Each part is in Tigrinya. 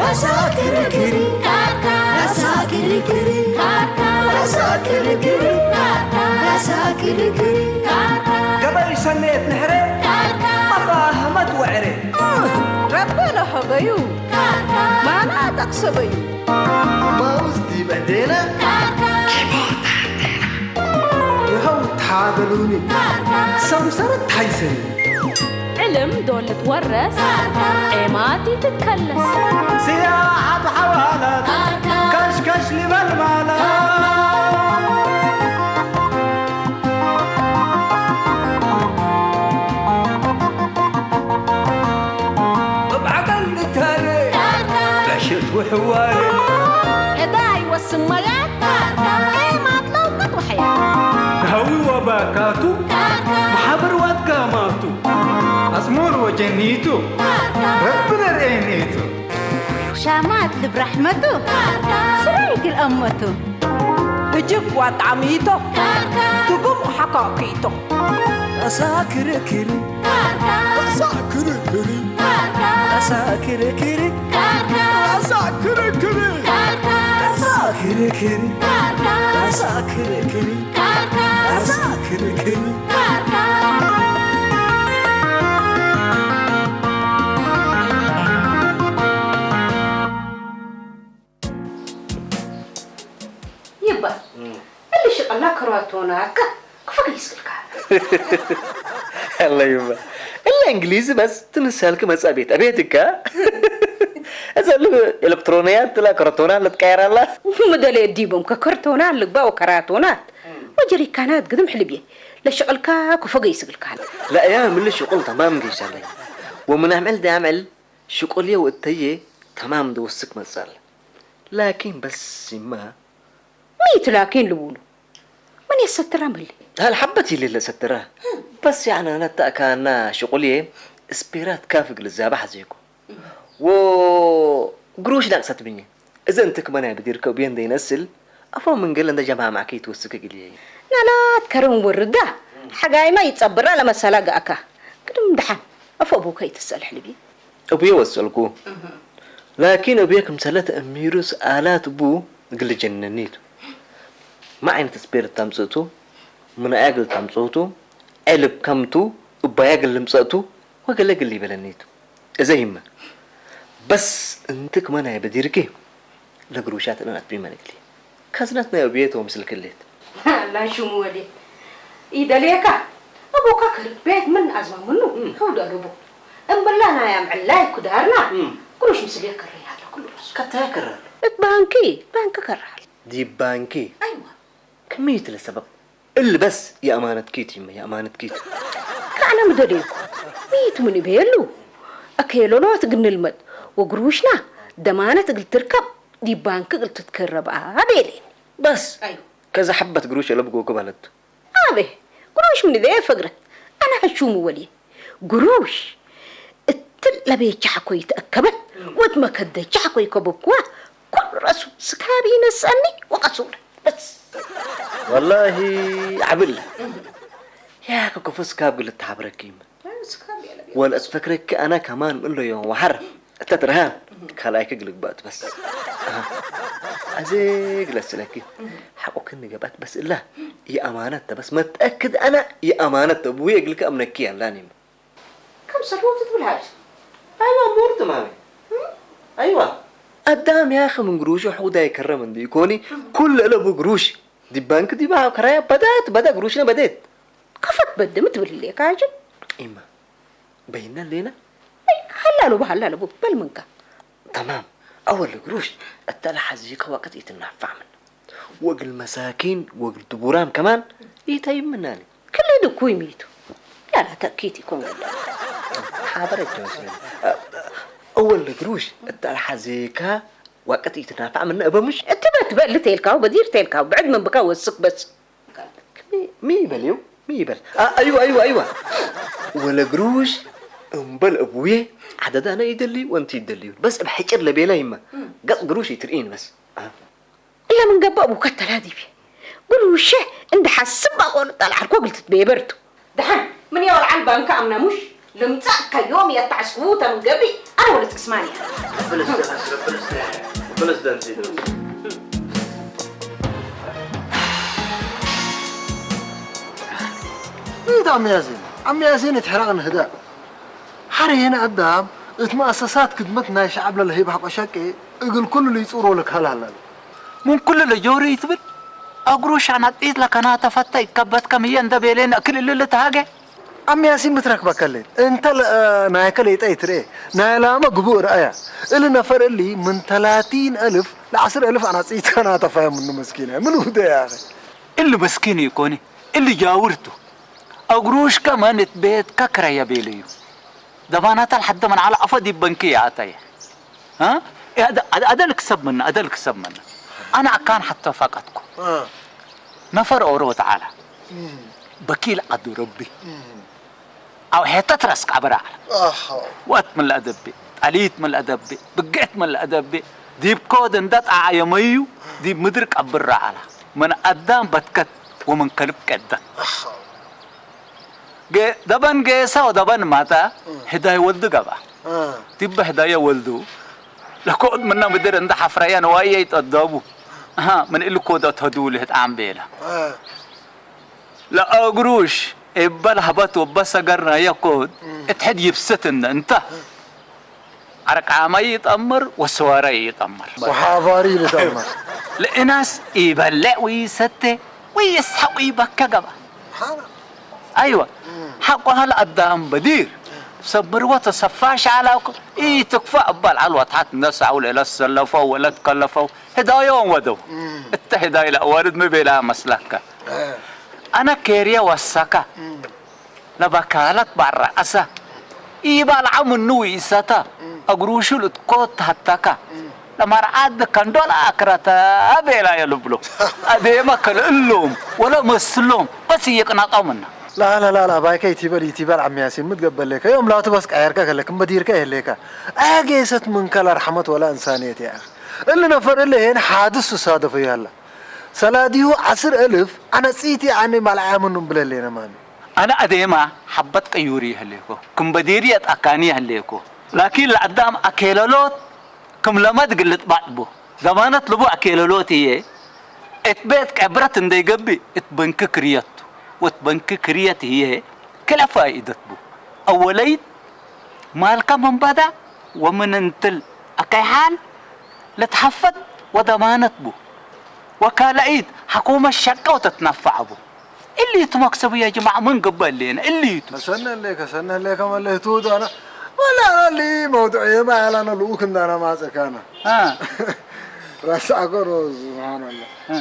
ራሳ ክርክር፣ ራሳ ክርክር፣ ራሳ ክርክር፣ ራሳ ክርክር። ገበይ ሰነየት ንሕረ፣ መፋህመት ወዕረ። ረበ ለሀበዩ፣ ማና ጠቅሰበዩ። ማውዝ ዲበ ዴና፣ ይኸው ታደሉኒ፣ ሰምሰረት ታይሰኒ። ዕልም ዶ ልትወረስ፣ ዔማቲ ትትከለስ። ስያ ዓብ ሓዋላት፣ ካሽካሽ ሊበል ማለት። እብ ዓቀል ልታለ፣ በሽት ውሕዋለ። ዕዳ ይወስን መያት፣ ዔማት ለውቀት ወሐያት። ንሃዊ ወባካቱ፣ መሓብር ዋት ጋማቱ። ኣጽሙር ወጀኒቱ፣ ረቢ ነርኤኒቱ። ሻማት ልብ ራሕመቱ፣ ስራይ ግል ኣመቱ። እጅግ ዋጣሚቶ፣ ትጉም ሓካኪቶ። ራሳ ክርክሪ፣ ራሳ ክርክሪ፣ ራሳ ክርክሪ፣ ራሳ ክርክሪ፣ ራሳ ክርክሪ፣ ራሳ ክርክሪ፣ ራሳ ክርክሪ። ይባ፣ እም። እሊ ሽቕላ ክራቶናካ ክፉ ከይስልካ። ኣላ ይባ፣ እላ እንግሊዝ በስ ትንሳልክ መጻ ቤት፣ ኣቤትካ። እዛ ሉ ኤሌክትሮንያት ትላ ክራቶና ልትቀየራላ። ምደለ ዲቦም ከከርቶና ልግባ ወከራቶናት። እም። ወጀሪካናት ግድም ሕልብየ። ለሽቕልካ ክፉ ገይስግልካ። لا يا من الشغل تمام قيس علي. ومن أعمل ده أعمل شغلي وإتيه تمام دوسك مزال. ላኪን በስ ይማ። ሚት ላኪን ልቡሉ። መን የሰትራ መሊ? ታል ሐበት ይሌለ ሰትራ። በስ ያዕና ነታእካና ሽቁልዬ እስፔራት ካፍ ግልዛባ ሐዜኩ። ወ ግሩሽ ናቅሰት ብኝ። እዘ እንትክ መናይ ብዲርከ ብየን ደይነስል፣ ኣፎ ምንግል እንደ ጀማማዕ ከይትወስክ ግልዬ። ናላት ከረን ወርዳ፣ ሐጋይማ ይጸብራ ለመሰላ ጋእካ። ቅድም ደሓን፣ ኣፎ ኣቡከ ይትሰል ሕልቢ። እቡየ ወሰልኩ። እህ። ላኪን እቡየ ክምሰለ ተእሚሩ ሰኣላት እቡ እግል ጀነኒቱ። ማ ዓይነት ስፔርት ታምጽእቱ፣ ምንኣያ እግል ታምጽእቱ፣ ዕልብ ከምቱ፣ እባያ እግል ልምጸእቱ፣ ወገለ እግል ይበለኒቱ። እዘ ይመ። በስ እንትክ መናይ በዲርኪ፣ ለግሩሻት እለን ኣትቢመን እግሊ። ከዝነት ናይ እቡየ ተወምስል ክሌት። ኣላ ሹሙ ወዴ። ይደልየካ። ኣቦካ ክርድ ቤት ምን ኣዝማ ምኑ? እም። ከውዱ ኣሉቡ። እምብላ ናይ ኣምዕላይ ኩዳርና። እም። ግሩሽ ምስል የከረይ ሃለ ኩሉ ርሱ። ከታ የከራሉ? እት ባንኪ፣ ባንኪ ከራል። ዲ ባንኪ? ኣይዋ። ከመይ ትለ ሰበብ? እል በስ የኣማነት ኪት ይመ፣ የኣማነት ኪት። ከኣነ ምደደይኩ። ሚት ምን እቤሉ? ኣከየሎሎ ትግንልመድ። ወግሩሽና ደማነት እግል ትርከብ፣ ዲ ባንኪ እግል ትትከረብ ኣቤሌን። በስ? ኣዩ። ከዛ ሐበት ግሩሽ ለብጎ ክባለቱ። ኣቤ፣ ግሩሽ ምን እቤ ፈግረት? ኣነ ሐሹም ወልየ። ግሩሽ፣ እትል ለቤቻ ሐኮ ይትአከበ፣ እም። ወት መከደቻ ሐኮ ይከበብኩዋ፣ ኩሉ ረሱ ስካብ ይነሰኒ ወቀሱለ። በስ። ወላሂ ዓብለ። እም። ያከ ክፉ ስካብ ግል ተሓብረኪ ይመ። ኣይ፣ ስካብ ያለ ቤት። ወል እስፈክረኪ ኣና ከማን እሎ ዮም ወሓር። እተ ትርሃን፣ እም። ካልኣይከ ግልግባእ ትበስ። ኣሃ። ኣዜ ግለስለኪ። እም። ሓቁክን ንገባት በስ እላ። ይኣማነት ተበስ መትአክድ ኣና ይኣማነት ተብዊ እግልከ ኣምነኪ ያላን ይመ። ከም ሰልዎ ትትብል ሓጅ። ኣይዋ፣ ሞር ትማሚ። እም? ኣይዋ። ኣዳም ያኸ ምን ግሩሹ ሕቁዳ ይከረም እንዲ ይኮኒ፣ እም። ኩሉ እለ ቡ ግሩሽ። ዲ ባንክ ዲባ ከራያ በዳት፣ በዳ ግሩሽነ በዴት። ከፈት በደ ምትብል ሌካ ሓጅ። ኢማ። በይነ ሌና? ኣይ፣ ሃላሉ በሃላሉ ቡ፣ በል ምንካ። ተማም። ኣወል ግሩሽ፣ እተ ለሓዚ ከዋቅት ይትናፋዕ ምን። ወግል መሳኪን ወግል ድቡራም ከማን ኢተይምናኒ። ክልድ እኩይ ሚቱ። ያላ ተእኪት ይኮን ግዳ። ሓበረ ጆስን። እ፣ እወል ግሩሽ፣ እታ ለሓዜካ ዋቅት ኢትናፋዕ ምነ እበ ምሽ? እትበ ትበል ተልካው፣ በዲር ተልካው፣ ብዕድ ምን ብካ ወስክ በስ። ሚ፣ ሚ ይበል ይው? ሚ ይበል? አ፣ ኣይዋ፣ ኣይዋ፣ ኣይዋ። ወለ ግሩሽ፣ እምበል እቡዬ፣ ዓደዳና ይደልዩ፣ ወንቲ ይደልዩ። በስ እብ ሕጭር ለቤላ ይማ። እም። ገጽ ግሩሽ ይትርእይን በስ። እለ ምን ገባእ ቡከ ተላዲብ። ግሩሸ እንደ ሓስብ ባቆን ጣል ዓርኮ ግልትት በየበርቱ። ደሓን ምን የወልዓል ባንካ ኣምና ሙሽ ልምጻእ ከዮም የተዓስቡ ተምገቢ ኣነ ወለት ቅስማን እያ። ኢት ዓሚ ያሲን ዓሚ ያሲን እትሕራቕ ንህዳእ ሓረ የነ ኣዳም እት መኣሰሳት ክድመት ናይ ሸዓብ ለለህይብ ሃቆ ሸቄ እግል ኩሉ ልይጹሮ ልካል ሃላል። ምን ኩሉ ለጆሪ ይትብል ኣግሩ ሻናጢት ለከናተ ፈተ ይከበት ከም ህየ እንደ ቤሌን እክል እልል ተሃገ። ዓሚ ያሲን ምትረክበ ከሌት እንተ ናይከ ሌጠ ይትርኤ ናይ ላመ ግቡእ ረአያ እሊ ነፈር እሊ ምን ተላቲን እልፍ ለዓስር እልፍ ኣናጺት ከናተ ፋየ ምኑ መስኪነ ምን ውደ ያኸ። እሊ መስኪን ይኮኒ እሊ ጃውርቱ። ኣግሩሽ ከመን እት ቤትካ ክረየ ቤለዩ። ደባናታ ለሐደ መን ዐለ አፈ ዲብ በንኪ የአተየ። አ? አደ ልክሰብ ምነ፣ አደ ልክሰብ ምነ። አነ አካን ሐተ ፈቀድኩ። ነፈር ኦሮ ተዓላ። በኪል ዐዱ ረቢ። አው ሔተት ረስክ ዐበራ ዐለ። ወአት ምን ለአደቤ፣ ጠሊት ምን ለአደቤ፣ ብግዕት ምን ለአደቤ፣ ዲብ ኮድ እንደ ጠዓየመዩ ዲብ ምድር ቀብራ ዐላ። ምን አዳም በትከት ወምን ከልብ ቀደት። ደበን ጌሰ ወደበን ማተ ህዳይ ወልዱ ገብአ። ዲበ ህዳየ ወልዱ ለኮድ ምነ ምድር እንደ ሐፍረየ ንዋየ ይጠደቡ። ምን እሊ ኮድ አትሀዱ ልህጣም ቤለ። ለአግሩሽ እበ ለሀበት ወበ ሰገር ናየ ኮድ እት ሕድ ይብስት እንደ እንተ። ዐርቃመ ኢጠምር ወስወረ ኢጠምር። ወሓባሪ ልጠምር። ለእናስ ኢበልዕ ወኢሰቴ ወኢስሐቅ ወኢበከ ገብአ። አይወ ሐቆ ሀለ አዳም በዲር ሰብ ምርወ ተሰፋሽ ዐላኩ ኢትክፋ እባል ዐልወ ተሐት ነሳው ለለሰለፈው ወለትከለፈው ህዳዮም ወደው እተ ህዳይ ለአዋርድ ምቤላ መስለከ አነ ኬርየ ወሰከ ለበካለት ባረአሰ ኢባልዐ ምኑ ወኢሰተ እግሩሹ ልትኮት ተሀተከ ለመርዓት ከንዶል አክረተ ቤላየ ልብሎ። አዴመ ከልእሎም ወለ መስሎም በስ እየቅናጠው ምነ። ላላ ላላ ባይከ ኢቲበል ኢቲበል ዓሚ ያሲን ምትገበሌከ ዮም ላቱ በስ ቀየርከ ከለ ክም በዲርከ የህሌከ አያ ጌሰት ምንከ ለርሐመት ወላ እንሳንየት የአኽ እሊ ነፈር እለ ሄን ሓድስ ትሳደፈዩ ሀላ ሰላዲሁ ዐስር እልፍ አነ ጽይቲ አነ ማልዓያ ምኑ እምብለሌነ ማሚ። አነ አዴማ ሐበት ቀዩሪ ይህሌኮ፣ ክም በዴሪ አትአካኒ ይህሌኮ። ላኪን ለአዳም አኬለሎት ክም ለመድ ግልጥ ባጥቦ። ደማነት ልቡ አኬለሎት ህዬ፣ እት ቤት ቀብረት እንዴ ገብእ እት በንኪ ክርየት ቱ። ወእት በንኪ ክርየት ህዬ ክልኤ ፋኢደት ቡ። አወለይት ማልከ ምን በዳ ወምን እንትል አከይ ሐል ልትሐፈድ ወደማነት ቡ። ወካልአይት ሐኩመት ሸቀ ወተትነፈዐ ቡ። እሊቱ መክሰቡ ያ ጀማዓ ምን ግበእ እሌነ እሊቱ። ሰነ እሌከ ሰነ እሌከ መለህቱ ዳና ወላ ሊ መውዱዕ የማ ያላነ ልኡክ እንዳና ማጸካና አ ረሳዕኮ ነው። ስብሓንላ አ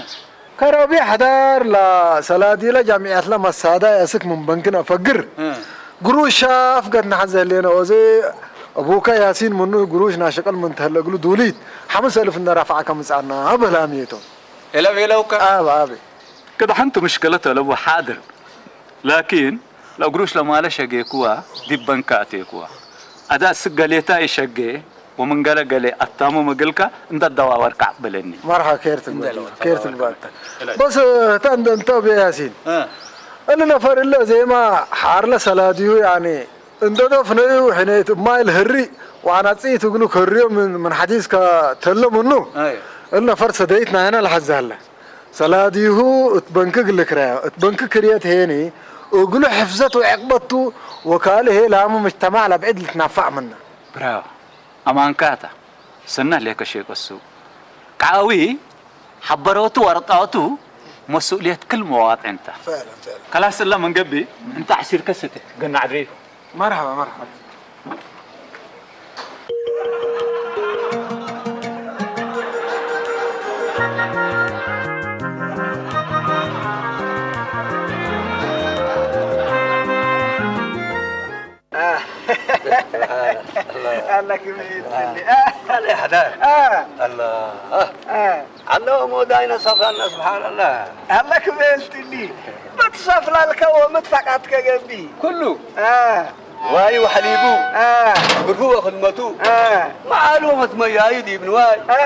ከረቢ ሐዳር ለሰላዲለ ጃሚዓትለ መሳዳ ያስክ ምን በንክን አፈግር አ ግሩሽ ሻፍ ገት ነሐዘ ህሌነ ኦዜ አቡከ ያሲን ምኑ ግሩሽ ናሸቀል ምን ተህለ እግሉ ዱሊት ሐምስ አልፍ እንደራፍዓ ከምጻና በህላም የቶም። ኤለብ ኤለውከ አብ አብ ቅድሐንቱ ምሽከለት አለቡ ሓድር ላኪን ለእግሩሽ ለማለ ሸጌኩዋ ዲብ በንካ አቴኩዋ። አዳ እስክ ገሌታ ኢሸጌ ወምን ገለ ገሌ አታምም እግልካ እንደ አደዋወርካ አቅብለኒ። መርሐ ኬር ትግበእ ኬር ትግበእ። በስ ህተ እንደ እንተ ቤ ያሲን እሊ ነፈር እለ ዜማ ሐርለ ሰላዲሁ ያኒ እንደ ዶፍነዩ ሕኔት እማይ ለህሪ ወአናጺት እግሉ ከርዮ ምን ሐዲስ ከተለ ምኑ እሊ ነፈር ሰደይት ናይነ ለሐዛለ። ሰላዲሁ እት በንክ እግል ክረያ፣ እት በንክ ክርየት ሄኒ እግሉ ሕፍዘት ወዕቅበት ቱ ወካልእ ሄ ላሙ ምጅተማዕ ለብዕድ ልትናፋዕ ምነ። ብራቮ አማንካታ ሰናህ ሌከ ሼቅ እሱ ቃዊ ሐበሮቱ ወርጣቱ መስኡልየት ክል መዋጥዕንታ። ከላስ እላ መንገቢ እንተ ዐሲርከ ስተ ገና ዕድሬ መርሐባ መርሐባ። አለ ክብሪት አለ ያሕዳር አለ አለ ሞዳይነ ሰፍራና ስብሓንላ አለ ክብሪት በትሰፍላልከ ወምትፈቃትከ ገቢ ኩሉ ዋይ ወሐሊቡ፣ አ። ብርሁ ወኽድመቱ፣ አ። መዓሉ ወኽትመያይድ ይብንዋይ። አ።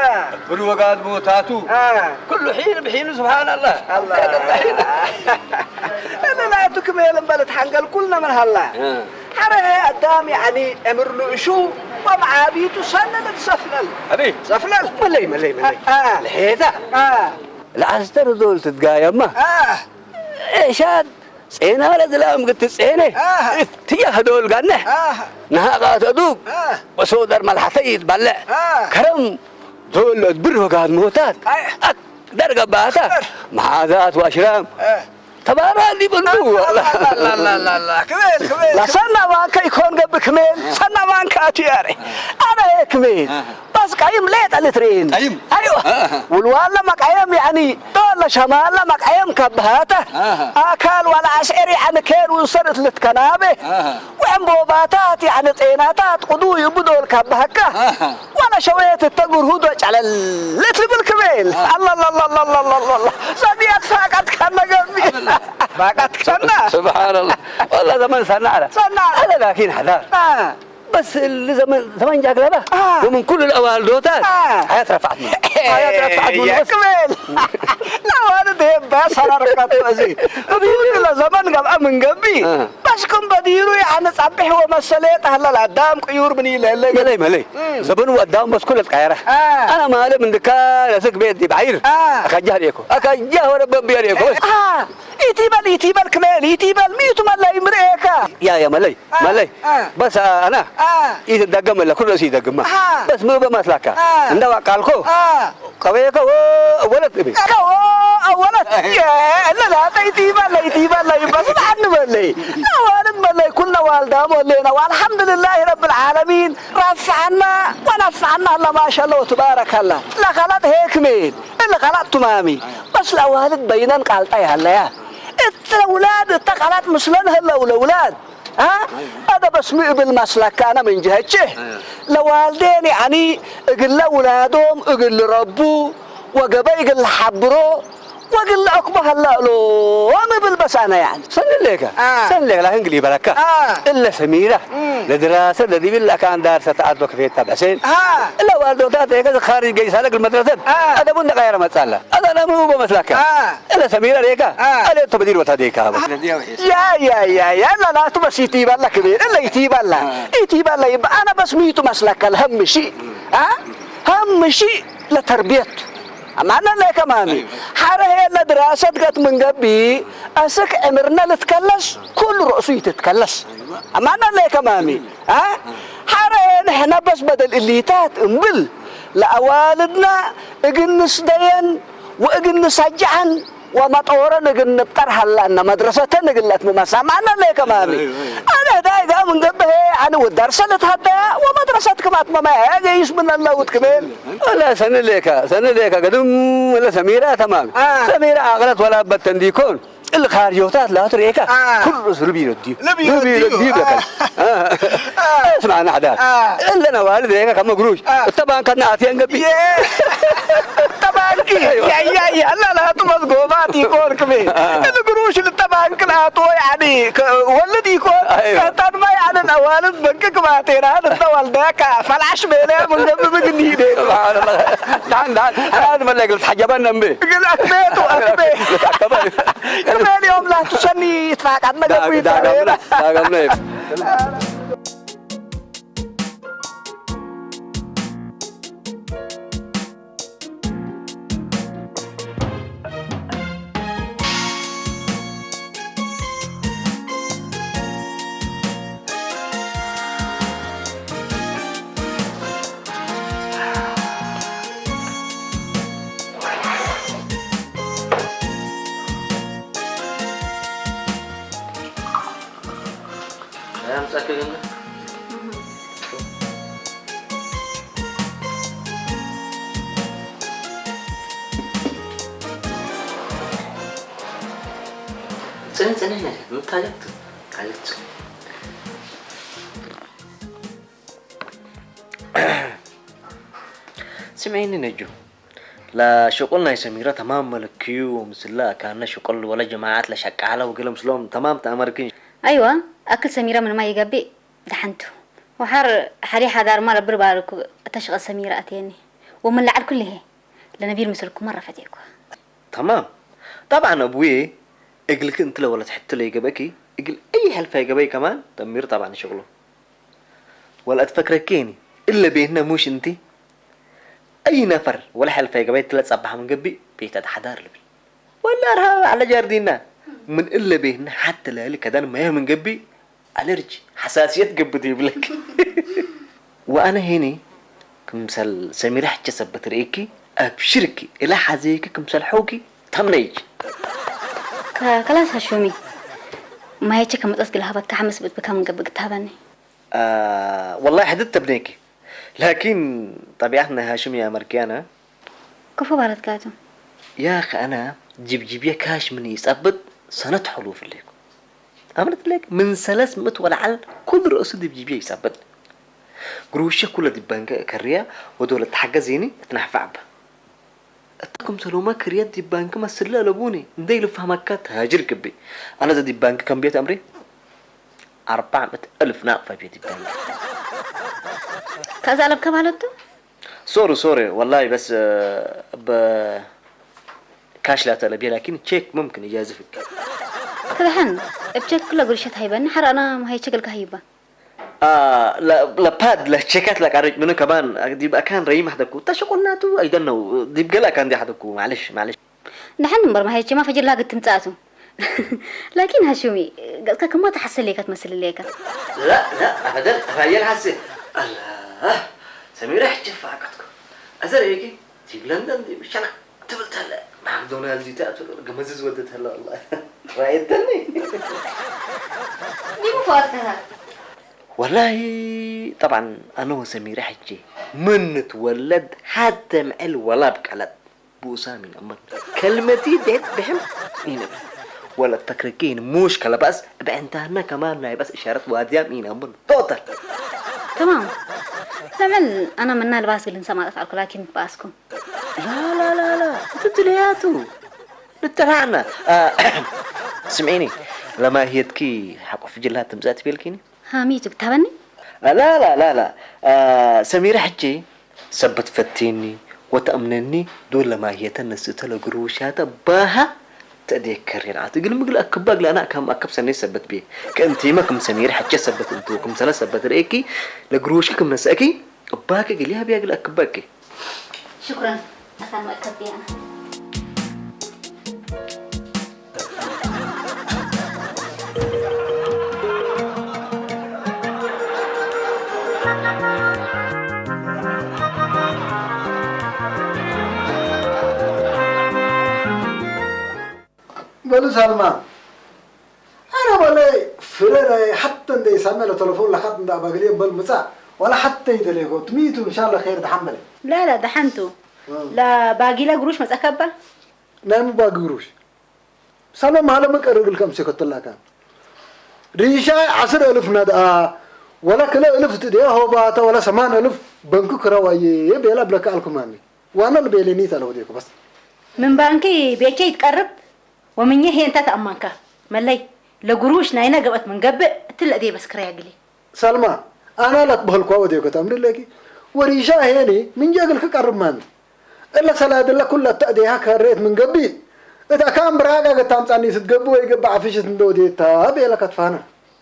ብር ወጋድ ቦታቱ። አ። ኩሉ ሒን ብሒኑ ስብሓን ኣላህ። ኣላህ። እለ ናቱ ክሜል እምበል እትሓንገል ኩልነ ምን ሃላ። አ። ሐረ አዳም ያዕኒ እምር ንእሹ ወመዓቢቱ ሰንል ትሰፍለል። አቢ። ሰፍለል። መለይ፣ መለይ፣ መለይ። አ። ለሄታ። አ። ለአስተር ዞል ትትጋየማ። አ። ኤሻት ጼና ለዝላም ግትጼነ። አሃ። እትያ ህዶል ጋነሕ። አሃ። ነሃቃት አዱግ። አሃ። ወሶደር መልሓተ ይትባለዕ። አሃ። ከረም ዶል ብር ወጋት ሞታት። አይ። አክ ደርገባታ። አክበር። መዓዛት ዋሽራም። አሃ። ተባራ ዲብሉ። ላላላላላ። ክሜል፣ ክሜል። ላሰና ባንከ ይኮን ገብ ክሜል። ሰና ባንከ አትያሬ። አረ ክሜል። አሃ። በስ ቀይም ሌጠ ልትሬን። ቀይም? አይዋ። አሃ። ውልዋለ መቃየም ያኒ ዶለ ሸማለ መቃየም ከብሃተ። አሃ። አካል ዋላ አስኤር ያኒ ኬን ውንሰር እትልትከናቤ። አሃ። ወዕም ቦባታት ያኒ ጤናታት ቁዱ ይብዶል ከብሃካ። አሃ። ዋላ ሸወየት እተጉር ሁዶ ጨለል ልትብል ክቤል። አሃ። አላላላላላላላ። ሰዲያት ፋቀት ከነገቢ። አብላ። ፋቀት ከና። ስብሓንላ። ወላ ዘመን ሰና አለ። ሰና። አለ ላኪን ሐዳር። አሃ። በስ ል-፣ ዘመን፣ ዘመን ጃግረባ አ። ወምን ኩሉ ለአዋልዶታት አ። አያት ረፍዓት ነው። አያት ረፍዓት ነው። ያ በስ ክብል። ለዋልድ ይሄ በስ አላረካት በዚ። እብዩ ለዘመን ገብአ ምን ገቢ። አ። በስኩም በዲሩ ያነ ጻብሕ ወመሰለ ጠህለል አዳም ቅዩር ምን ይለለ ገ-፣ መለይ፣ መለይ። እም። ዘበኑ አዳም በስ ኩለ ተቀየረ። አ። አና ማለ ምን ድካ ለስክ ቤት ዲ ባይር። አ። አካጃ ዴኮ። አካጃ ወረ በንቢያ ዴኮ። አ። ኢቲበል፣ ኢቲበል ክሜል፣ ኢቲበል ሚቱ መለይ ምርኤካ። ያ፣ ያ መለይ። አ፣ መለይ። አ። በስ አና አ። ኢትደገም ለኩሉ ሲደግማ። አ። በስ ምን በመስላካ። አ። እንዳ ዋቃልኮ። አ። ቀበየከ ወ-፣ ወለት እቤ። ከ ወ-፣ አወለት። አ። የ-፣ ለላ ተይቲበል፣ ለይቲበል፣ ለይበስ ለአን በለይ። ለዋልድ በለይ፣ ኩልና ዋልዳ ሞሌና። ወአልሐምዱሊላሂ ረብል ዓለሚን። ረፍዐና ወነፍዐና ለማሻአላህ ወትባረከላህ። ለኸለጥ ሄክሜል፣ ለኸለጥ ቱማሚ። በስ ለአዋልድ በይነን ቃልጣ ያለያ። እት ለውላድ እተ ቃላት ምስለን ህለው ለውላድ። አ? አደ በስሚ እብል መስለካ አነ ምን ጀህቼ። ለዋልዴን ያኒ እግለ ውላዶም እግል ረቡ ወገበይ እግል ሐብሮ ወግል ዐቅቦ ሀላእሎ ወምብል በሳነ ያኒ። ሰንሌከ፣ አ። ሰንሌከ ላኪን ግሊ በለካ። አ። እለ ሰሚራ እም። ለድራሰ ለዲብል ለካን ዳርሰ ተአዶ ከፌታ በሴን። አ። እለ ዋልዶታት ኤከ ኻሪጅ ገይሳለ እግል መድረሰት። አ። አደቡን ደቃየረ መጻላ። አዳዳሙ በመስላካ። አ። እለ ሰሚራ ዴካ። አ። አለ ተበዲር ወታ ዴካ። ያ፣ ያ፣ ያ፣ ያ፣ ላ፣ ላ፣ ቱ በስ ይቲባላ ክቤ፣ እለ ይቲባላ። አ። ይቲባላ ይባ፣ አና በስ ሚቱ መስላካ ለሀምሺ። አ? ሀምሺ ለተርቢየት። አማና ለከማሚ። አይዋ። ሐረ ሄ ለድራሰት ገት ምን ገቢ፣ አስክ ዕምርነ ልትከለስ፣ ኩሉ ርእሱ ይትትከለስ። አይዋ። አማና ለከማሚ። አ? ሐረ ሄ ንሕነ በስ በደል እሊታት እምብል፣ ለአዋልድና እግል ንስደየን ወእግል ንሰጅዐን ወመጦረን እግል ንብጠር ሀላነ መድረሰተን እግል ለትምመሳ ማዕነ ለከማሚ። አይ፣ አይ። አነ ህዳይ ጋም እንገብሄ አነ ወዳርሰ ልትሀደያ ወመድረሰት ክማት መማያ ገይስ ምን ለውጥ ክሜል። አላ ሰንሌካ፣ ሰንሌካ ገድም ለሰሚራ ተማም። አ። ሰሚራ አቅረት ወላ በተን ዲኮን። እል ኻርዮታት ላቱ ሬካ። አ። ኩሉ ርቢ ረዲዩ። ልብ ርቢ ይወድዩ። ረዲዩ በከል። አ። አ። እስማዕና ሐዳር። አ። እለና ዋልድ ሬካ ከመ ግሩሽ። አ። እተ ባንከና አትየን ገቢ። የ-፣ እተ ባንኪ። አይዋ። ያ፣ ያ፣ ያ፣ አላ ላቱ መስጎባት ይኮን ክሜ። አ። እል ግሩሽ ልተ ባንክ ላቱ ያኒ ከ-፣ ወልድ ይኮን። አይዋ። ከተንማ ያንን አዋልድ በንክ ክማቴና ልተ ዋልዳ ከ-፣ ፈላሽ ቤለ ምን ገብ ምግኒ ሂዴ። ስብሓንላህ። ዳን፣ ዳን፣ ዳን መለግ ልትሐጀበን እምቢ። ግን አክቤቱ፣ አክቤ። አከበ። ክሜል ዮም ላቱ ሰኒ ይትፋቃት ነገር ዳግ-፣ ዳጋምና፣ ዳጋምና ይብ-፣ ጽን-፣ ጽን-፣ ምታለት ካለች። ስምዒኒ ነጁ፣ ለሽቁል ናይ ሰሚረ ተማም መለክዩ፣ ምስላ ካነ ሽቁል ወለ ጀማዓት ለሸቃለ ወገለ ምስሎም ተማም ተአመርክን። አይዋ፣ አክል ሰሚረ ምንማ ይገብእ። دحنتو. وحر حري حدار ما ربر باركو أتشغل سميرة أتيني. ومن لعل كله. لنبيل مثلكم مرة فتيكو. تمام. طبعا أبوي، إقلك أنت لو ولا تحط لي جبكي، إقل أي حلفة جبي كمان، تمير طبعا شغله. ولا أتفكرك كيني، إلا بيهنا موش أنتي. أي نفر ولا حلفة جبي تلا تصبح من قبي، بيت أتحدار لبي. ولا أرها على جاردينا. من إلا بيهنا حتى لالي كدان ما من قبي، ألرجي، حساسية قبتي يبلك. وأنا هيني كمسل سميرة حجة سبت رئيكي، أبشركي، إلا حزيكي كمسل حوكي، تمنيج. ك- كلاس هشومي. ما هيك كم تسقي لهبت كحمس بت بكم قبل تهبني. آه والله حددت ابنيكي. لكن طبيعتنا هاشمية مركيانا. كفو بارت كاتو. يا أخي أنا جيب جيبية كاش من يسبت سنة حلو في الليكو. أمرت لك من ثلاثمائة ولا على كل رؤوس دي بجيبية يسبت. قروشة كلها دي بانك كريا ودولة حاجة زيني تنحفع بها. أتكم سلوما كريا دي بانك ما سلا لبوني. ندي لفهمك تهاجر قبي. أنا زي دي بانك كم بيت أمري؟ أربعمائة ألف ناقفة بيت دي بانك. كازا لب كمالتو؟ سوري سوري والله بس آه، ب كاش لا تلبي لكن تشيك ممكن يجازفك. كذا حن. بتشيك كل قروشة هايبة. نحر أنا ما هي تشيك الكهيبة. آه لا لا باد لا تشيكات لا قريت منو كمان دي بقى كان ريم حدكو تشقلناتو أيضا نو دي بقى لا كان دي حدكو معلش معلش. ንሓን እምበር ማሄቼ ማ ፈጅር ላግት ትምጻቱ ላኪን ሃሹሚ ገጽካ ከማ ተሓሰለካ ትመስል ለካ لا لا أبدا أبين حسي الله سميرة حجة فاقتكو أزر هيك تيجي لندن دي مش أنا تبلت هلا ماكدونالدز تأتو قمزز ودت هلا والله رايتني ዲሙ ፈዋትከታ والله طبعا أنا وسميرة حجي من نتولد حتى معل ولا بقلب بوسام ينأمر كلمتي ديت بهم ينأمر ولا تكركين موش كلباس بعنتهنا كمان ناي بس إشارة واديام ينأمر توتر تمام تعمل أنا منا لباس قلن سمارة على كلاكين باسكم لا لا لا لا تدلياتو نتلعنا آه، سمعيني لما هي تكي حق في جلها تمزات بيلكيني هاميتو تهبني لا لا لا لا آه سميرة حجي سبت فتيني وتأمنني دول لما هي تنسيت لقروشات باها تأديك كرين عاتي قل مقل أكباق لأنا كم أكب سنة سبت بي كأنتي ما كم سميرة حجي سبت انتو كم سنة سبت رئيكي لقروشك كم نسأكي أباك قل يا بيا قل أكباك شكرا أخان مؤكد بي أنا በሉ ሳልማ ኣረ በለ ፍረ ናይ ሓተ እንደ ሳመ ለተለፎን ለኻት እንደ ኣባግሌ በል ምጻእ ዋላ ሓተ ይደለይኮ ትሚቱ እንሻላ ኸይር ደሓን በለ لا لا دحنتو لا باقي لا قروش مسأكبة ናይ ምባግ ግሩሽ ሳሎም ሃለ መቀርግል ከም ሴከተላካ ሪሻ ዓስር እልፍ ነድኣ ወላ ክለ እልፍ ትድያ ሆባታ ወላ ሰማን እልፍ በንኩ ክረዋየ ቤላ ብለካ ኣልኩማኒ ዋና ልቤሌኒ ተለውዴኩ በስ من بانكي بيتشي يتقرب ومن يهي انت تأمانك ملي لقروش ناينا قبت من قبل تلقى دي بس كريا قلي ሳልማ ኣና ላትበህልኳ ወዴኮ ታምሪ ለኪ ወሪሻ ሄኒ ምንጀግል ክቀርብ ማኒ እለ ሰላድለ ኩላ ተእዴሃ ከሬት ምን ገቢ እታ ካም ብራጋ ገታምጻኒ ስትገቢ ወይ ገቢ ዓፍሽት እንደ ወዴታ ቤለ ከትፋና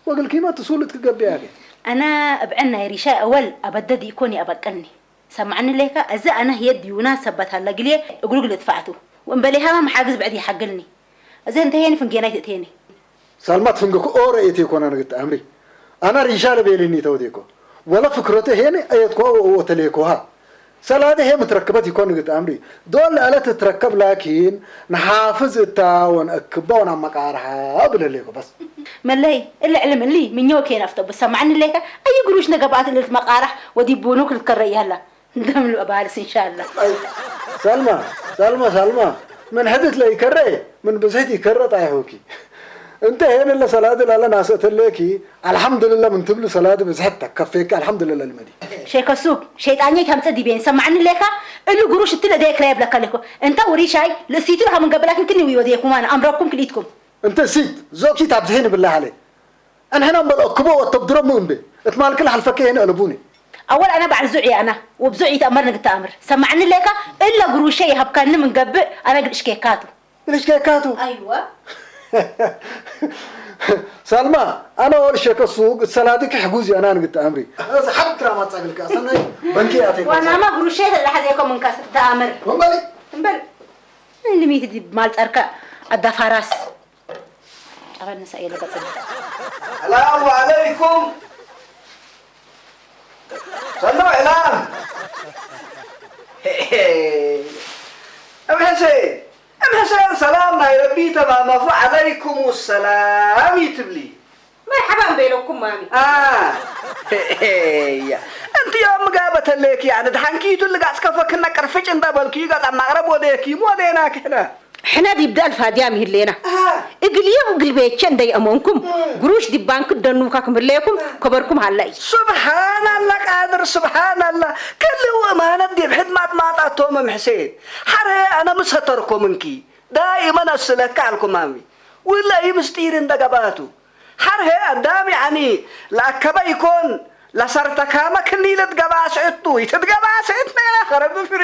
ወግልኪማ ትሱልት ክገቢ ያገ أنا ابعنا يا ريشاي أول أبدد يكون يأبقلني سمعني ليك أزا أنا هي ديونا سبت هلا قليه أقولك لدفعته وإن بلي هوا محاجز بعد يحقلني أزا انتهيني فنجيناي تأتيني ሳልማት ፍንግኩ ኦረ ኤቴኮና ንግት ኣምሪ ኣና ሪሻለ ቤሌኒ ተውዴኮ ወለ ፍክረተ ሄነ ኣየትኳ ወተሌኮሃ ሰላደ ሄ ምትረክበት ይኮን ንግት ኣምሪ ዶል ኣለ ትትረከብ ላኪን ንሓፍዝ እታ ወን እክባ ወን ኣመቃርሓ ብለሌኮ በስ መለይ እለ ዕልም እሊ ምኞ ኬን ኣፍተ ብሰማዕኒ ሌከ ኣይ ግሩሽ ነገባት እልልት መቃራሕ ወዲቡኑ ክልትከረ ያላ እንደምን ባልስ እንሻላ ሳልማ ሳልማ ሳልማ ምን ሕድት ለይከረ ምን ብዝሕት ይከረ ጣይሆኪ እንተ ሄን ለሰላድ ላለ ናሰእተለኪ አልሐምዱልላ ምን ትብሉ ሰላድ ብዝሕት ተከፌኪ አልሐምዱልላ ልመዲ ሸይከሱብ ሸይጣኛ ይታምፀ ዲቤን ሰማዕኒ ሌካ እሉ ግሩሽ እትለ ደየክረ የብለካ ሌኮ እንታ ውሪሻይ ልእሲቱ ለካ ምን ገበላክን ክኒ ወደየኩማን አምረኩም ክልኢትኩም እንተ ሲት ዞኪ ታብዝሒ ንብላ ሃለ أنا هنا بل أكبو وتبدرمو إمبي. اتمالك الحلفة كي هنا ألبوني. أول أنا بعد زعي أنا، وبزعي تأمر نقطة أمر. سمعني ليك، إلا قروشي يهبكني من قبل، أنا قد إشكيكاتو. ብልሽከካቱ። ኣይወ። ሳልማ፣ ኣነ ወልሸከ ሱቅ ሰላዲ ክሕጉዝ እየ፣ ኣነ ንግጥ ኣምሪ። እዚ ሓብ ድራማ ጻግልካ፣ ሰናይ በንኪ ኣተይ ዋናማ ግሩሸ ተላሓዘ እኮ ምንካስ ተኣምር። ወንበሊ። እምበል። ልሚት ዲ ማልጸርከ ኣዳፋራስ። ጨበል ንሳ እየ ልገጽ። ሰላሙ ዓለይኩም። ሰላም ዕላም። እምሕሴ፣ እምሕሴን ሰላም ናይ ረቢ ተማመፉ፣ ዓለይኩም ሰላም ይትብሊ። መርሓባ እምበለኩም ማሚ። አ፣ እያ። እንቲኦም ጋበተለኪ፣ ኣነ ድሓንኪ ይቱ ልጋጽ ከፈክና ቅርፍጭ እንዳበልኪ፣ ጋጽ ማቕረብ ወደኪ፣ ወደና ክሕነ። ሕነ ዲብ ዳል ፋድያም ይህሌና። ኣሃ። እግልዮም እግል ቤቸ እንደይ ኣመንኩም፣ እም። ግሩሽ ዲብ ባንክ ደኑካ ክምህለየኩም፣ ከበርኩም ሃላይ። ሱብሓናላ ቃድር፣ ሱብሓናላ። ክልው እማነት ዲብ ሕድማት ማጣቶም እም ሕሴን። ሓረ ኣነ ምስ ሀተርኮምንኪ፣ ዳኢመን ኣስለካ ኣልኩም ኣሚ። ውላሂ ምስጢር እንደገባቱ። ሓርሄ ኣዳም ያኒ ለኣከበ ይኮን ለሰርተካመ ክኒ ልትገባ ስዕቱ ይትትገባ ስዕት ነያ ኸረብ ፍሪ።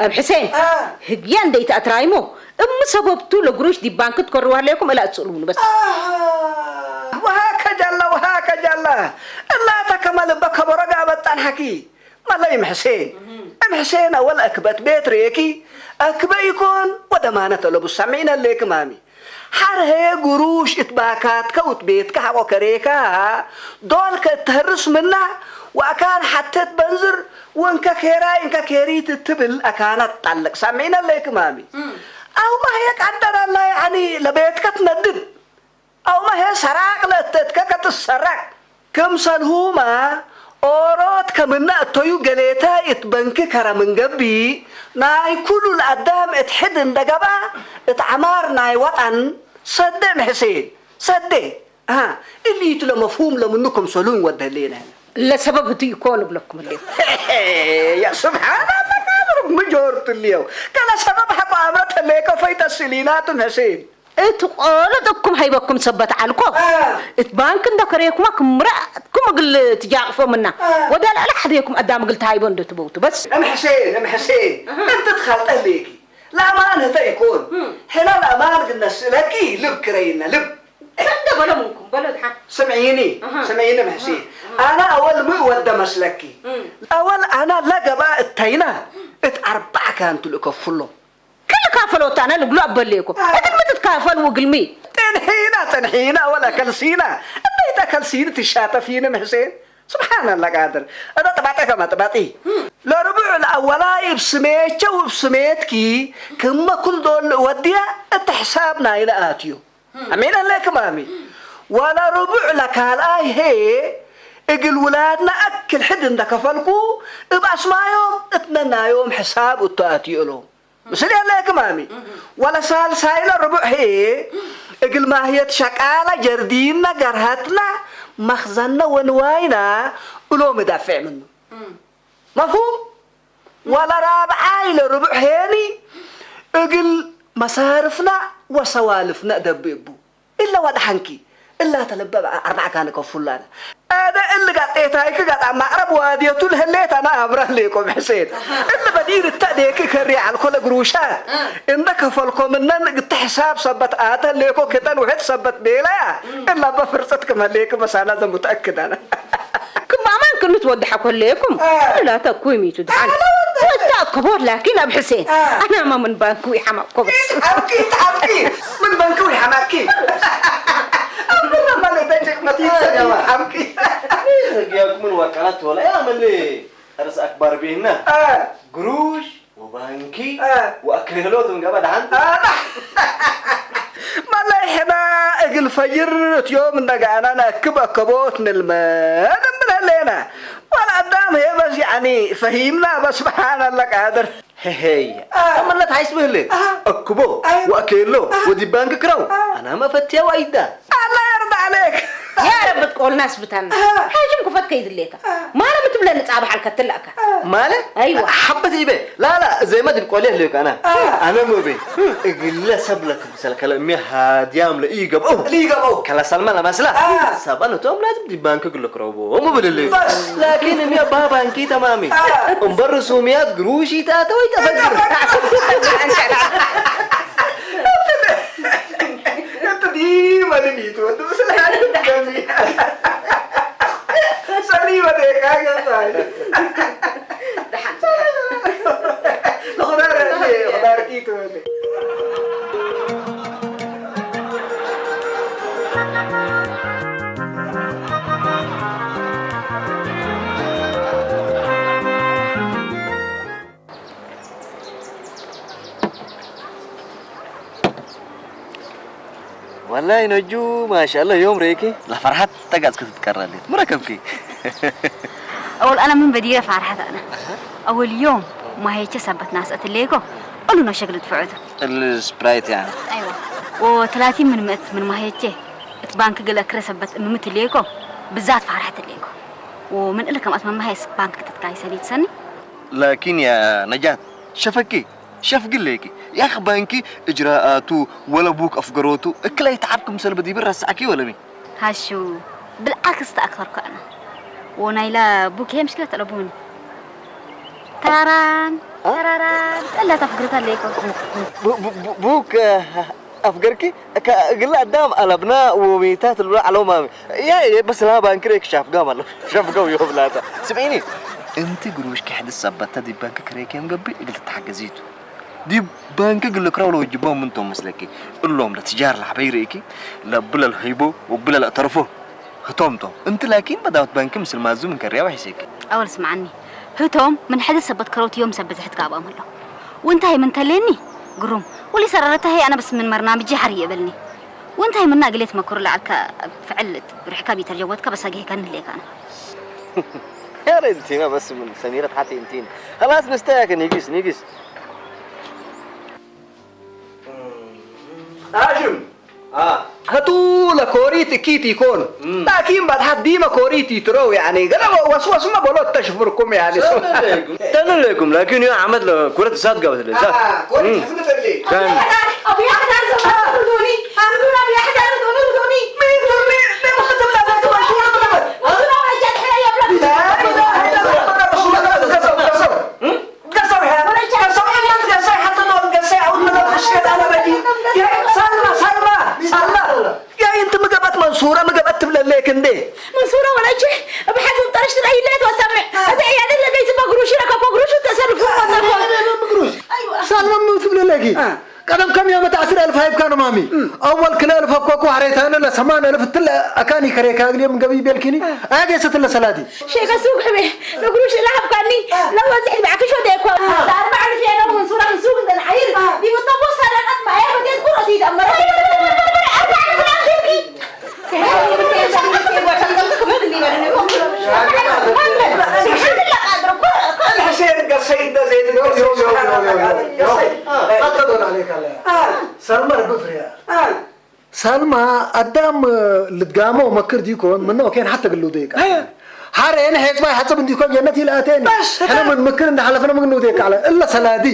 ኣብ ሕሴን አ። ህግያ እንደይተኣትራይሞ እም ሰበብቱ ለግሩሽ ዲብ ባንክ ትኮርዋ ኣለኩም እላ እትስእሉኒ በስ። አሃ፣ ወሃከጃላ፣ ወሃከጃላ። እላተ ከመ ልበ ከበሮ ጋበ ጣንሐኪ። መለይ እም ሕሴን። እም። እም ሕሴን ኣወል ኣክበት ቤት ሬኪ፣ ኣክበ ይኮን ወደ ማነ ተለቡ ሰሚዕነ ሌክ ማሚ። ሓርሄ ጉሩሽ እት ባካትከ ውት ቤትከ ሓቆ ከሬካ፣ ዶልከ እተህርስ ምና፣ ወኣካን ሓተት በንዝር፣ ወንከ ኬራይ እንከ ኬሪት እትብል ኣካናት ጣለቅ ሰሚዕነ ሌክ ማሚ። እም። ኣውማ ህየ ቃደር ኣላ ያዕኒ ለቤትከ ትነድድ። ኣውመ ሄ ሰራቅ ለእተትከ ከትሰረቅ። ክምሰልሁመ ኦሮት ከምነ እተዩ ገሌተ እት በንኪ ከረ ምን ገብእ፣ ናይ ኩሉ ለአዳም እት ሕድ እንደ ገብአ፣ እት ዐማር ናይ ወጠን ሰዴ እም ሕሴን፣ ሰዴ። አሃ፣ እሊ ቱ ለመፍሁም ለምኑ ክምሰሉ እንወደሌነ። ለሰበብ እቱ ኢኮን እብለኩም እሌኩ። ያ ስብሓን አላህ፣ ምጆርቱ እልየው። ከለ ሰበብ ሐቆ አምረ ተሌከ ፈይተ ስሊናቱ እም ሕሴን። እት ቆሎት እኩም ሀይበኩም ሰበት ዐልኮ። አ። እት ባንክ እንዶ ከሬኩማ ክምራኩም እግል ትጃቅፎ ምና። አ። ወደ ልዕሊ ሐዴኩም አዳም እግል ተሃይቦ እንዶ ትበውቱ በስ። እም ሕሴን፣ እም ሕሴን፣ አሃ። እንቲ ትኸልጠ ሌኪ። ለአማን ህተ ኢኮን። እም። ሕና ለአማን ግነስእለኪ ልብ ክረይነ ልብ። እንደ በሎ ምንኩም፣ በሎ ድሓን። ስምዒኒ፣ አሃ። ስምዒኒ እም ሕሴን። አሃ። አነ አወል ሚ ወደ መስለኪ። እም። አወል አነ ለገባ እተይና እት አርባዕ ካንቱ ልእከፍሎ። ክልካፈል ወታነ ልግሉ ኣበሌኩም። አ። እግል ምትትካፈል ውግልሚ። ጥንሒና፣ ጥንሒና፣ ወላ ከልሲና። እንዴት ከልሲን ትሻተፊን እም ሕሴን? ስብሓን አላህ ቃድር። እዳ ጥባጤ ከማ ጥባጢ። እም። ለርቡዕ ለአወላይ እብ ስሜቸ ወእብ ስሜትኪ ክመ ኩል ዶል ወድያ እት ሕሳብ ናይነ ኣትዮ። እም። አሜን አለክም አሜን። እም። ወለርቡዕ ለካልኣይ ሄ እግል ውላድና አክል ሕድ እንደ ከፈልኩ እብ አስማዮም እት ነናዮም ሕሳብ እቶ ኣትዮ እሎም። ምስል የለ ክማሚ። እህ። ወለሳልሳይለ ርቡዕ ህዬ እግል ማህየት ሸቃለ ጀርዲንነ ገርሀትነ መኽዘንነ ወንዋይነ እሎም እዳፍዕ ምኑ። እም። መፍሁም? ወለራብዓይለ ርቡዕ ሄኒ እግል መሳርፍነ ወሰዋልፍነ እደብእ እቡ። እለ ወደሐንኪ፣ እላተ ለበ አርባዕ ካነ ከፉላነ። አደ እሊ ጋር ጤታይክ ጋር ማቅረብ ዋድየቱ ለህሌት አና አብራህ ሌቆም ሕሴን። እሊ በዲር እተ ዴክ ከሪ አልኮለ ግሩሻት። እ። እንደ ከፈልኮምነን እግተ ሕሳብ ሰበት አተ ሌኮ ክጠን ውሕድ ሰበት ቤለያ። እ። እላ በፍርጸት ክመሌክ በሳና ዘሙተአክድ አነ። ክም አማን ክንት ወደሐ ኮሌኩም። አ። ላተ ኩይ ሚቱ ደሓን። አለ ወደ። ወደ ክቦር ላኪን ኣብ ሕሴን። አ። አና ማ ምን ባንኩ ይሐማቅ ኮበስ። ይትሐምቂ፣ ይትሐምቂ። ምን ባንኩ ይሐማቂ። አብና ማለት ደጭቅ መት ይትሐምቂ። ዘግያኩምን ወቀላት ወላ ያ ምን ርስ አክባር ቢህና። አ። ግሩሽ ወባንኪ አ። ወአክልሎት ምንገባ ደሓን። አ። መለይ ሕና እግል ፈጅር እትዮም እንደጋና ነክብ አከቦት ንልመድ እንብል ህሌና። ወላ አዳም ሄ በስ ያኒ ፈሂምና በስ ስብሓን አላ ቃድር። ሄሄይ። አ። ተመለት ሀይስ ብህሌ። አ። አክቦ አ። ወአኬሎ አ። ወዲ ባንክ ክራው። አ። አና መፈትያው አይዳ። አላ የርዳ አሌክ። ያ ረቢ ትቆልና ስብታና። ሓጅም ክፈት ከይድሌካ። ማረ ምትብለኒ ጻባሕ ኣልከትላእካ። ማለት ኣይዋ። ሓበት ይበ ላላ ዘይመድብ ቆልየ ልዩካ ኣና ኣነ ሙቤ እግለ ሰብ ለክምሰል ከለ እሚ ሃዲያም ለኢገብኦ ሊገበው ከላ ሰልማ ለመስላ ሰባ ነቶም ላዝም ዲ ባንክ ግሎ ክረቦ ሙብል ልዩ በስ ላኪን እሚ ኣባ ባንኪ ተማሚ እምበር ሱሚያት ግሩሺ ታተወይ ተፈግር Inte di ma di mitu, tu se la gami. Saliva de caga sai. Lo dare, lo dare chi tu. والله نجو ما شاء الله يوم ريكي لا فرحت تقعد كتتكرر لي مركبكي أول أنا من بديرة فرحت أنا. أول يوم ما هيك سبت ناس أتليكو. قالوا نشكل دفعته. السبرايت يعني أيوة. و30 من مئة من ما هيك. بانك قال لك رسبت ممت ليكو. بالذات فرحت ليكو. ومن إلك ما أتمنى هاي بانك تتكاي سني تسني. لكن يا نجاة شفكي شف قليكي يا أخ بانكي إجراءاتو ولا بوك أفقروتو إكلا يتعبكم سلب دي برا ساكي ولا مي هاشو بالعكس تأخر كأنا ونايلا بوك هي مشكلة تلبون تراران تراران إلا تفقرت عليكم ب- ب- ب- بوك آه، أفقركي ك- قل أدام ألبنا وميتات الولا على مامي يا يا بس لا بانكريك شاف قام الله شاف قوي يوم لا سمعيني انت قروش كحد السبت دي بانك كريك يوم قبي قلت تحقزيتو دي بانك قل لك راولو جبهم من توم مسلكي قل لهم لا تجار الحبيريكي لا بلا الهيبو وبلا لا طرفو هتوم توم انت لكن بدأت بانك مثل ما زوم كريا وحسيك أول سمعني هتوم من حد سبت كروت يوم سبت حد كابا ملو وانت هي من تليني قروم ولي سررتها هي أنا بس من برنامجي حري يبلني وانت هي من ناقلت مكر لعلك فعلت رحكة بيتر جواتك بس أجي كان ليك أنا يا ريت انتينا بس من سميرة حتى انتين خلاص نستاك نيجيس نيجيس Hashim. Ah. Hatu la kori tikiti kon. Lakin bad haddi ma kori titro yani. Gana waswas ma bolot tashfurkum yani. تنليكم لكن يا عمد لكرة زاد قبل زاد Ah, kori tafna tadli. كان أبي أحد عرض ردوني أردون أبي أحد عرض ردوني Min turni, min mukatab la la tuwa shura mukatab. La ilaha illallah. Rasulullah. Gasaw ya. Gasaw ya. Gasaw ya. Gasaw ya. Hatta no gasaw ya. Aun mukatab hashkat ana baji. Ya, salma, salma, salma. Ya, inta mukabat mansura mukabat tibla lek inde. Mansura wala je. Bhajun tarash tira illa to sammi. Hada ya dalla bayt magrushi raka magrushi tasarrufu wa tasarrufu. Salma mukatab lek. ቀደም ከም ያመት ዓስር ኣልፍ ሃይብካ ንማሚ ኣወል ክልተ ኣልፍ ሃብኳ እኮ ሓረይታነ ለሰማን ኣልፍ ትለ ኣካኒ ከሬካ እግልዮም ገቢ ቤልኪኒ ኣያገሰት ለሰላቲ ሸይኸ ሱቅ ሕቤ ንግሩሽ ለሃብካኒ ለወፅሕ ብዓፍሽ ወደ እኮ ለኣርባ ኣልፍ የለው ሱራ ሱቅ እንተንዓይር ዲብጠቦ ሰረቀት ማያ በዴት ቁረሲ ይደመረ ኣርባ ኣልፍ Hussein Gassay da Zaid. Yo, yo, yo, yo, yo. Yo, yo, yo, yo, yo. Yo, yo. Hatta don alek ala. Salma Rabbi Friya. Salma Adam ልትጋመው መክር ዲኮን ምነው ኬን ሓተ ግሉ ደይቃ ሓረ ኤን ሄጽባይ ሓጽብ እንዲኮን ጀነት ይልኣቴን ሕነ ምን ምክር እንደ ሓለፈነ ምግኑ ደይቃ ኣለ እለ ሰላዲ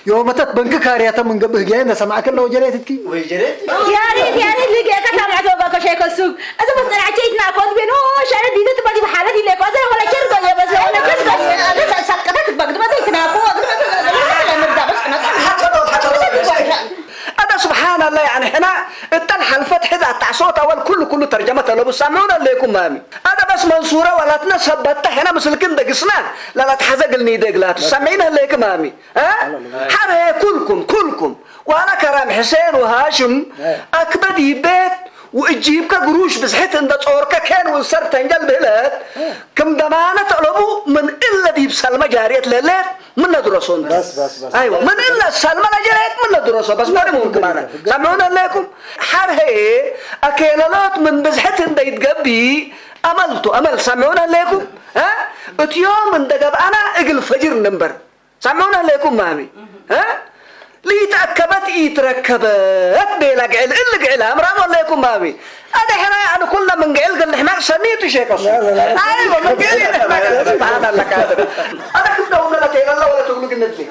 ዮመተት በንክ ካርያተ ምን ገብህ ጌ እንደ ሰማዕከ ለው ጀሬትትኪ Wai jere. ያሬድ ያሬድ ልጌ ከሳምዐት ወጋ ከሸይ ከሱብ እዚ መሰናዕቸይትና ኮት ቤኖ ሻለ ዲዘት ባዲ ብሓለት ኢለ ኮዘ ወላ ቸርዶ የበዘ ወላ ቸርዶ ሰልቀተ ትበግድ በዘ ይትናኮ ወግድ በዘ ለምርዳ በስ Hatta don, hatta don. Ada subhanallah yani hina ittal halfat hida ta'sot awal kullu kullu tarjama talabu samuna alaykum mami. Ada bas mansura walatna sabatta hina mislkin dagisna la la tahza gilni deglat samina alaykum mami. ها؟ حري كلكم كلكم وانا كرام حسين وهاشم اكبدي بيت وإجيبك قروش بزحت عند صورك كان وصرت تنقل بلاد كم دمانة طلبوا من إلا دي بسلمى جارية ليلات من ندرسون بس، بس، بس. أيوة من إلا السلمى لجريت من ندرسون بس ما ممكن أنا سمعونا لكم حرهي أكيلالات من بزحت عند يتقبي أملتو أمل سمعونا لكم ها؟ اتيوم من دقب أنا إقل فجر نمبر سمعونا لكم مامي ها؟ ليتأكبت إيتركبت بيلا قعل إلا قعل أمر أمر ليكم بابي. هذا حنا أنا كل من قعل قال لي حماق سنيت شيء قصدي. لا، لا، لا. أيوة، من قعل إلا حماق سبحان الله كاتب. أنا كنت أقول لك إلا الله ولا تقول لك النبي.